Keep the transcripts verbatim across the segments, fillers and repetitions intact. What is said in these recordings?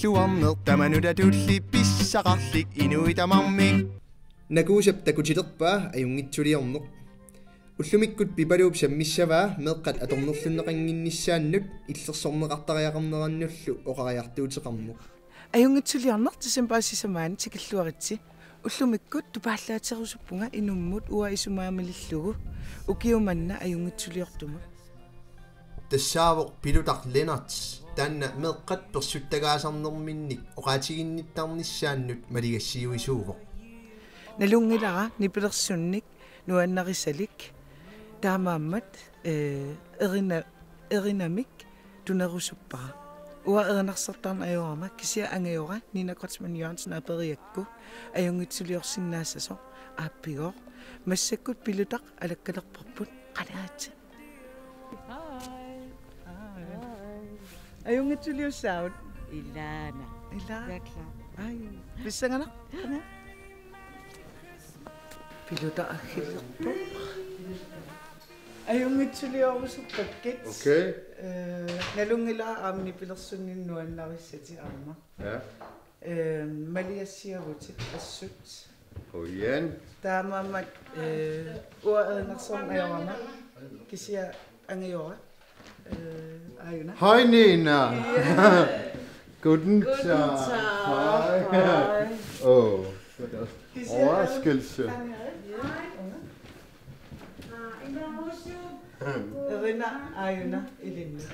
Luarneq tamanut atulli pissaqarlik inuit tamarmik. Nakuusap takutilerpaa ajunngitsuliorneq. Ullumikkut Pipaluup sammissavaa meeqqat atornerlunneqannginnissaannut illersorneqartariaqarnerannullu oqariartuuteqarneq. Ajunngitsuliorneq decembarip sisamaani tikilluaritsi. Ullumikkut tupaallaaterusuppunga inummut uanga isumaga malillugu ukiumanna ajunngitsuliortumut. Tassaavoq Pilutaq Lennert, taanna meeqqat persuttagaasarnerminnik oqaatiginnittarnissaannut maligassiuisuuvoq. Nalunngilara nipilersunnik nuannarisalik, taamaammat, ee, erina-, erinamik tunerusuppara. Uanga erinarsortarneq ajorama, kisianni angajora Nina Kreutzmann Jørgensen aperiakku ajunngitsuliorsinnaassasoq aappigooq. Massakkut Pilutaq alakkalerparput, qalaatsi. Hi. Hi. Ajunngitsuliussaavit? Ilaana. Ilaa? Ja, klar. Ai, pissanganaq. Pilutaq aggilerpoq. Ajunngitsuliorusuppakkit. Okay. Ee, nalunngilara aamma nipilersunnik nuannarissatit aamma. Ja. Ee, maligassiavutit assut. Qujan. Taamaammat, ee, uanga erinarsorneq ajorama, kisianni angajora. Ee, aajuna. Hej, Nina. Ja. Guten Tag. Guten Tag. Hej. Hej. Åh, kisianni overraskelse. Erina aajuna ilinnut.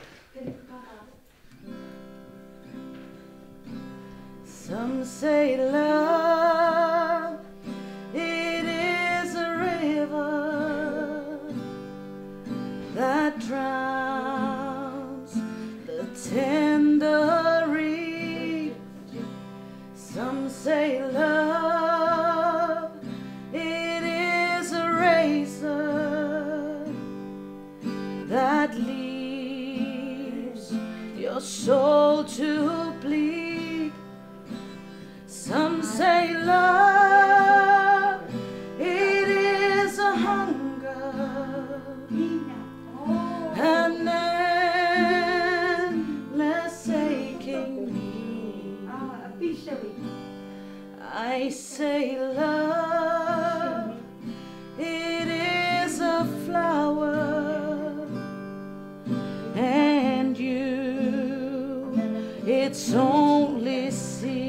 Some say love, it is a river that drowns the tender reed. Some say love, it is a razor that leaves your soul to bleed. Some say love, it is a hunger, an endless aching need. I say love, it is a flower, and you, its only seed.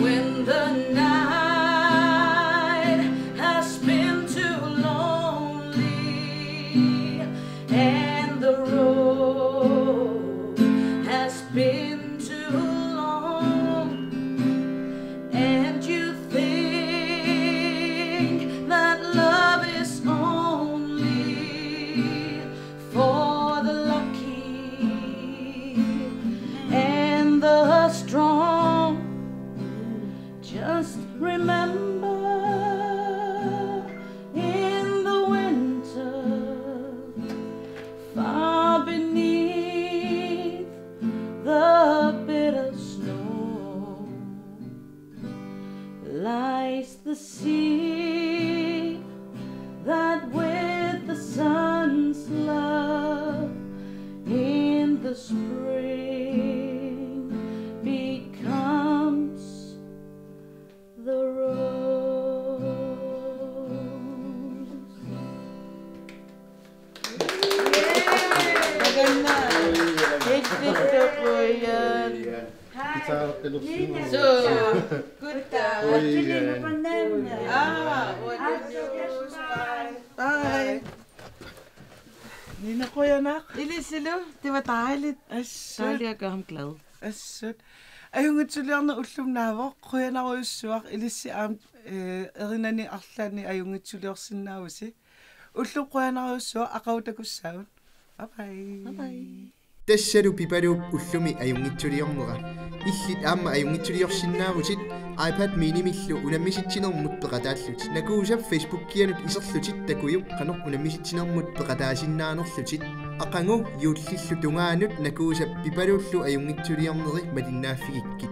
When the night has been too lonely and the road has been too long, and you think that love is only for the lucky and the strong, just remember, in the winter, far beneath the bitter snow, lies the seed that with the sun's love in the spring becomes the rose. Maganda. Good job, Brian. So, good, uh, Oi, eh. Ah, what is yours? Bye. Bye. Nina, qujanaq. Ilissi, det var dejligt. Assut. Dejligt at gøre ham glad. Assut. Ajunngitsuliorneq ullumi naavoq, qujanarujussuaq, ilissi aamma, eh, erinani arlaanni ajunngitsuliorsinnaavusi. Ulloq qujanarujussuaq, aqagu takussaagut. Bye bye. Bye bye. Tassalu Pipaluup ullumi ajunngitsuliornera. Illit aamma ajunngitsuliorsinnaavutit iPad minimillu unammisitsinermut peqataallutit. Nakuusap Facebookianut iserlutit takujuk qanoq unammisitsinermut peqataasinnaanerlutit. Aqagu juullillu tungaanut Nakuusap Pipaluullu ajunngitsuliorneri malinnaaffigikkit.